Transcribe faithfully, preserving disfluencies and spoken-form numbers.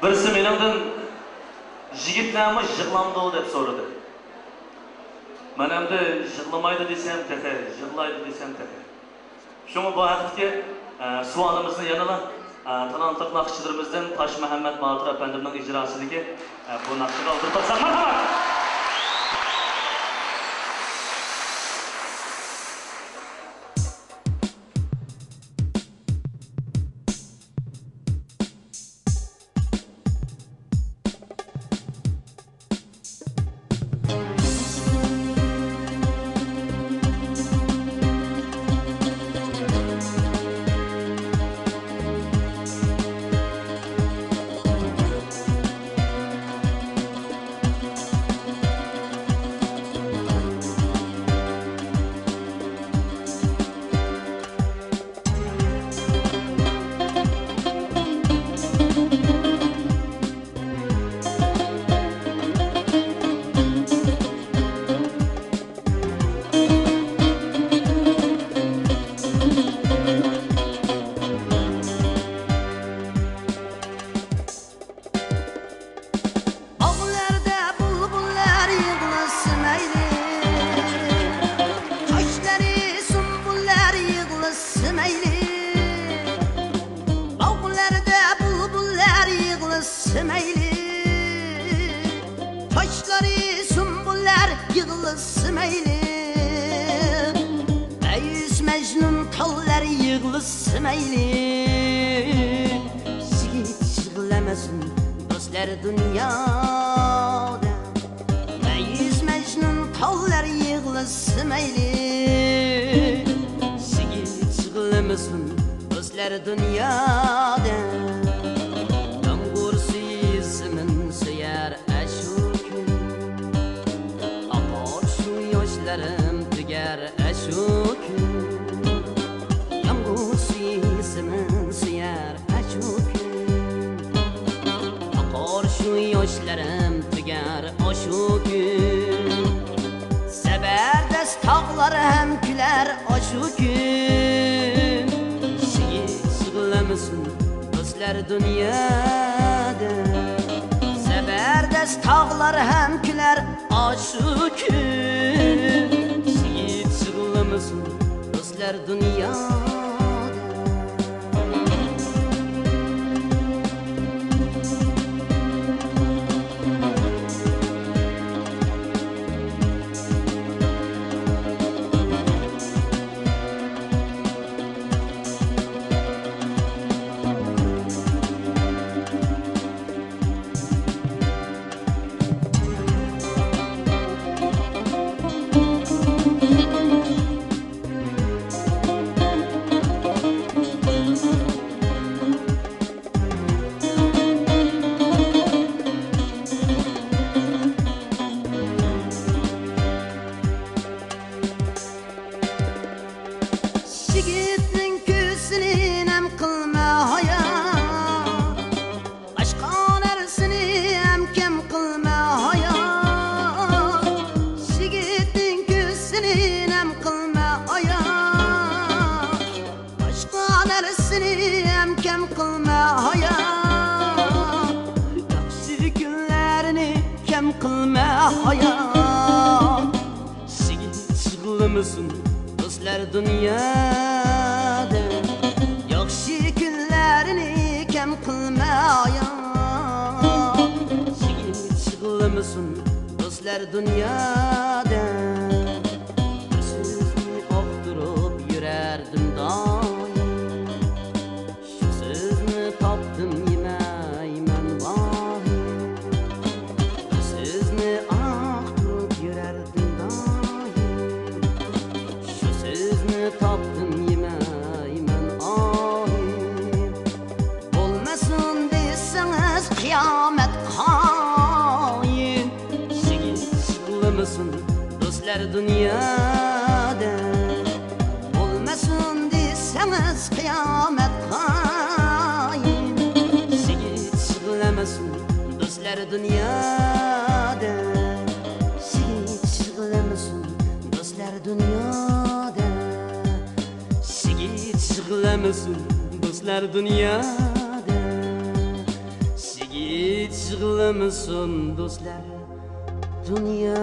بىرسى مېنىڭدىن، «يىگىتلەرمۇ يىغلامدۇ؟» دەپ سورىدى. مەن ئەمدى يىغلىمايدۇ دېسەم تېخى، يىغلايدۇ دېسەم تېخى. شۇڭا بۇ ھەقتىكى، ئە، سوئالىمىزنى يەنىلا، ئە، تالانتلىق ناخشىچىلىرىمىزدىن تاشمۇھەممەت باتۇر ئەپەندىمنىڭ ئىجراسىدىكى، ئە، بۇ ناخشىغا ئالدۇرۇپ باقساق مەرھەمەت! باغلاردا بۇلبۇللار يىغلىسا مەيلى، چاچلىرى سۇمبۇللار يىغلىسا مەيلى. باغلاردا بۇلبۇللار يىغلىسا مەيلى، چاچلىرى سۇمبۇللار يىغلىسا مەيلى. مەيۈس مەجنۇن تاللار يىغلىسا مەيلى، يىگىت يىغلىمىسۇن دوستلار دۇنيادا. مەيۈس مەجنۇن تاللار يىغلىسا مەيلى، يىگىت يىغلىمىسۇن دوستلار دۇنيادا. يامغۇر سۈيى زېمىن سۆيەر ئاشۇ كۈن، ئاقار شۇ ياشلىرىم تۈگەر ئاشۇ كۈن. يامغۇر سۈيى زېمىن سۆيەر ئاشۇ كۈن، ئاقار شۇ ياشلىرىم تۈگەر ئاشۇ كۈن. زەبەردەس تاغلار ھەم كۈلەر ئاشۇ كۈن، يىگىت يىغلىمىسۇن دوستلار دۇنيادا. زەبەردەس تاغلار ھەم كۈلەر ئاشۇ كۈن، يىگىت يىغلىمىسۇن دوستلار دۇنيادا. يىگىتنىڭ كۈسىنى نەم قىلما ھايا، باشقا نەرسىنى ھەم كەم قىلما ھايا. يىگىتنىڭ كۈسىنى نەم قىلما ھايا، باشقا نەرسىنى ھەم كەم قىلما ھايا. ياخشى كۈنلەرنى كەم قىلما ھايا. يىگىت يىغلىمىسۇن دوستلار دۇنيادا، ياخشى كۈنلەرنى كەم قىلما ھايا. يىگىت يىغلىمىسۇن دوستلار دۇنيادا، بىر سۆزنى ئاختۇرۇپ يۈرەردىم دائىم. شۇ سۆزنى تاپتىم يېمەيمەن ۋاھىم، بىر سۆزنى ئاختۇرۇپ يۈرەردىم دائىم. شۇ سۆزنى تاپتىم يېمەيمەن ئاھىم، بولمىسۇن دېسىڭىز قىيامەت قايىم. يىگىت يىغلىمىسۇن دوستلار دۇنيادا، بولمىسۇن دېسىڭىز قىيامەت قايىم. يىگىت يىغلىمىسۇن دوستلار دۇنيادا، يىگىت يىغلىمىسۇن دوستلار دۇنيادا. يىگىت يىغلىمىسۇن دوستلار دۇنيادا. يىگىت يىغلىمىسۇن دوستلار دۇنيا.